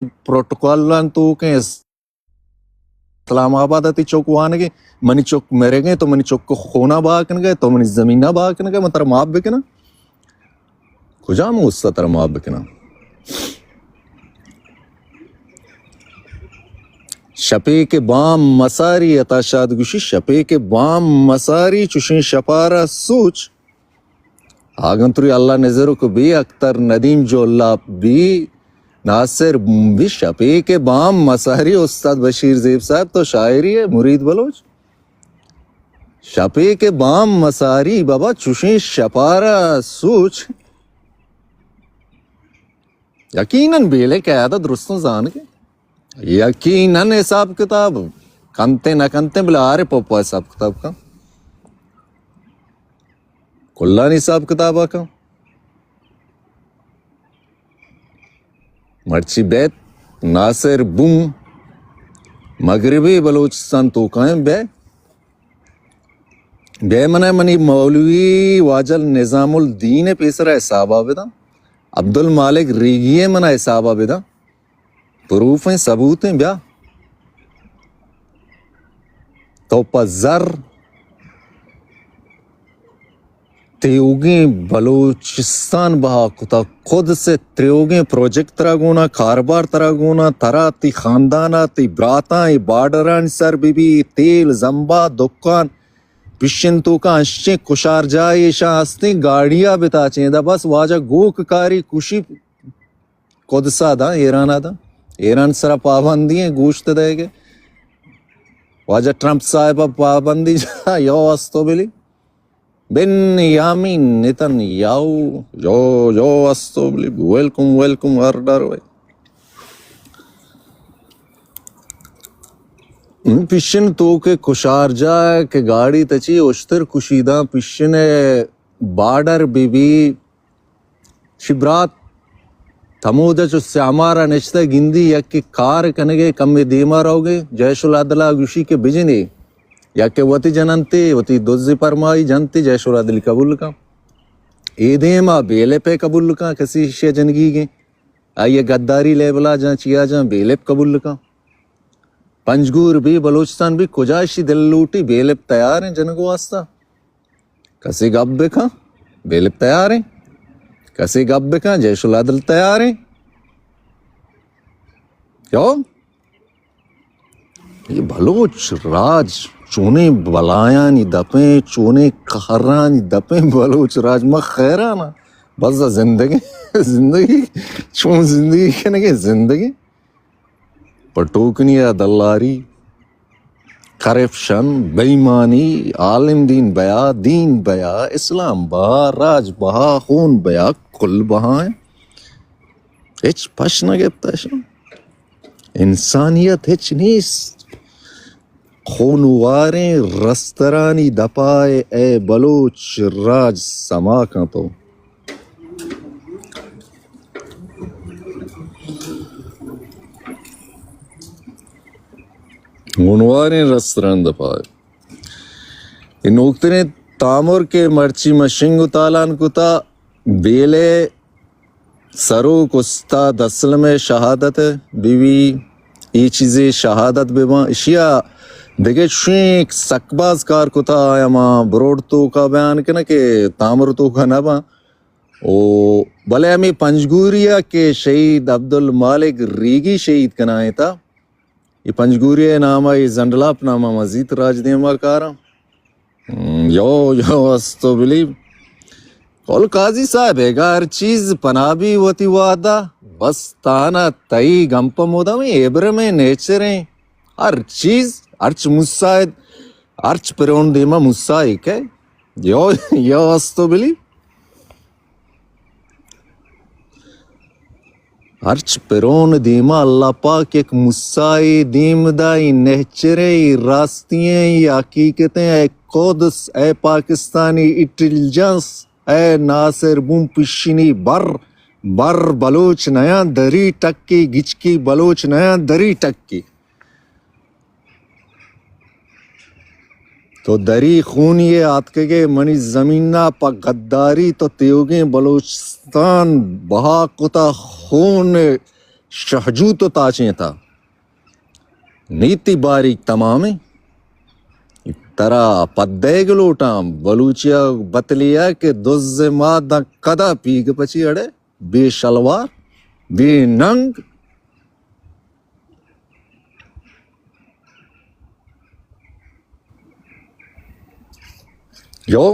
پروٹوکولان توکیں، اسلام آباد ءَ تئی چک وانگے، منی چک مرگیں، تو منی چک خونا بہا کنگے، تو منی زمینا بہا کنگے، من ترا معاف بکناں؟ کجام استاد ترا معاف بکناں؟ شپے کہ بام مساری، عطا شاد گوشی، شپے کہ بام مساری، چوشیں شپارا سوچ۔ آگنتری اللہ نظر کو بی، اختر ندیم جولاپ بی، ناصر بی، شپے کہ بام مساری، استاد بشیر زیب صاحب تو شاعری ہے، مرید بلوچ۔ شپے کہ بام مساری، بابا چوشیں شپارا سوچ۔ یقیناً بیلے کہ آیادا درستاں زانگے۔ یقیناً حساب کتاب کنتے نہ کنتے، بلے آرے پپا حساب کتاب کن۔ کلانی حساب کتاب کن۔ مرچی بیت ناصر بوم مغربی بلوچستان توکائیں بے۔ بے من ءَ منی مولوی واجہ نظام الدین ءِ پیسر ءَ حساب ءَ بداں۔ عبدالمالک ریگی ءَ من ءَ حساب ءَ بداں۔ پروفیں، ثبوتیں، بیا۔ تو پہ زر تیوگیں بلوچستان بہا کتا، قدس ءِ تیوگیں پروجیکٹ ترا گونا، کاربار ترا گونا، ترا، تئی خاندانا، تئی براتاں اے بارڈرانی سر بہ بی، تیل، زمبا، دکان، پشن توکا انچیں کشار جاہے ایشاں ہستیں، گاڑیا بتاچیں، ادا بس واجہ گوک کاری، کشی، قدسا داں، ایرانا داں۔ ایران سرا پابندی ہیں گوشت دئیگے۔ واجہ ٹرمپ صاحب پابندی جا، یو استو بلی۔ بن یامین نتن یاو، یو، یو استو بلی۔ ویلکم، ویلکم ہر ڈر وے۔ پشن توکے کشار جا کہ گاڑی تچی اشتر کشیداں، پشن بارڈر بی بی۔ شی برات ہمودا چو سیامار ءَ نشتہ گندی، یکے کار کنگے، کمے دیما روگے، جیش العدل ءَ گوشی کہ بجنے، یکے وتی جننتے، وتی دزی پرمائی جنتے، جیش العدل قبول کن۔ اے دیما بیلے پہ قبول کن، کسی شے جنگی گے۔ آئی ءَ غداری لیبل ءَ جاں، چیا جاں، بیلپ قبول کن۔ پنجگور بی، بلوچستان بی، کجا اشی دل لوٹی، بیلپ تیار ہیں جنگ واسطہ۔ کسے گپ بکن، بیلپ تیار ہیں۔ کسے گپ بکن، جیش العدل تیار ہیں۔ کیوں؟ اے بلوچ راج چونیں بلایانی دپیں، چونیں قہرانی دپیں بلوچ راج، ما خیران آں۔ بس زندگی، زندگی، چون زندگی کنگے زندگی۔ پہ ٹوکنی ءَ دلاری، کرپشن، بے ایمانی، عالم دین بیا، دین بیا، اسلام بہا، راج بہا، خون بیا، کل بہا ہیں۔ ہچ پش نہ گپتہ اشاں۔ انسانیت ہچ نیست۔ خونواریں رسترانی دپا ءَ اے بلوچ راج سما کن تو۔ خونواریں رسترانی دپا ءَ۔ اے نوکتریں تامر کہ مرچی ما شنگ و تالان کتا، بیلے سروک استاد اسلم ءِ شہادت بہ بی، اے چیزے شہادت بہ باں۔ اشیا دگہ چوشیں سک باز کار کتا، آیا ما بروڈ توکا بیان کناں کہ تامر توکا نہ باں۔ او بلے ہمے پنجگوری ءَ کہ شہید عبدالمالک ریگی شہید کنائینتا، اے پنجگوری ءِ نام ءَ، اے زنڈلاپ نام ءَ مزیت راج دیما کاراں۔ ہم، یو، یو استو بلی۔ کل قاضی صاحب، اگاں ہر چیز پناہ بی وتی وہدا، بس تانا تئی گمپ مدام ابرم نیچر ہیں۔ ہر چیز، ہرچ مسائد، ہرچ پرون دیما مسائے کہ۔ یو، یو استو بلی۔ ہرچ پرون دیما اللہ پاک یک مسائے دیم دا، اے نہچریں، اے راستیں، اے حقیقتیں، اے قدس، اے پاکستانی انٹیلیجنس، اے ناصر بوم پشنی بر، بر بلوچ نیاں دری ٹکی، گچکی بلوچ نیاں دری ٹکی۔ تو دری خونی ءَ آتکگے منی زمین ءَ پہ غداری، تو تیوگیں بلوچستان بہا کتا خون ءِ شہجو تو تاچیں تا، نیتی باریک تمامیں. ترا پدیگ لوٹاں، بلوچیا بتلیا کہ دز ما داں کدا پیگ پچی اڑے، بے شلوار، بے ننگ. یو،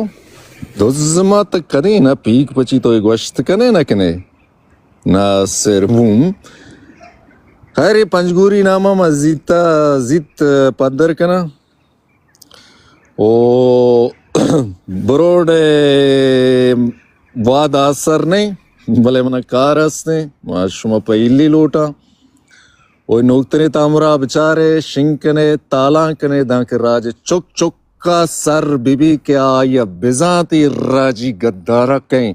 دز ما تک کدی نہ پیک پچی تو گوشت کنے نہ کنے. نہ سر بوم. خیر، پنجگوری نامہ ما زیتا، زیت پدر کنا. او بروڈ واد آسر نہیں، بلے منا کار ہستیں، ما شما پہلی لوٹاں. او نوکتریں تامرا بچارے، شنگ کنے، تالان کنے، دانکہ راج چک چکا سر ببی کہ آئی بزانتی راجی گدارا کئیں.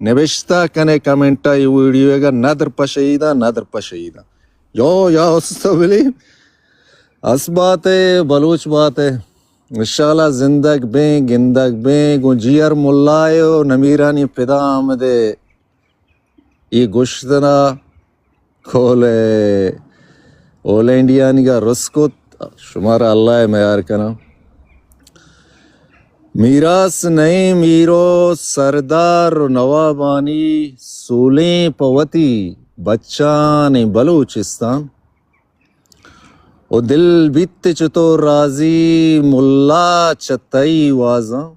نبشتہ کنے کمنٹا اے ویڈیو گا، ندر پہ شہیداں، ندر پہ شہیداں. یو، یا استو بلی، اس بات ہے، بلوچ بات ہے. انشاءاللہ زندگ بیں، گندگ بیں، گوں جی آر ملائے و نمیرانی پدا آمدے. اے گوشتنا کول اول انڈیانی گا رس کت، شمارا اللہ ء میار کناں. میراث نئیں میرو سردار و نوابانی، سولیں پہ وتی بچانیں بلوچستان. و دل بیت چتو راضی ملا چہ تئی وازاں،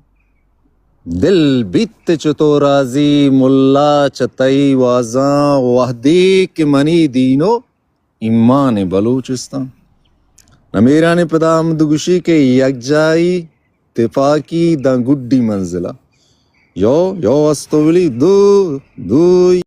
دل بیت چتو راضی ملا چہ تئی وازاں، وہدے کہ منی دین و ایمان بلوچستان. نمیرانی پدا ہمد گوشی کہ یکجائی تفاقی داں گڈی منزلہ. یو، یو استو بلی، دو، دوئی.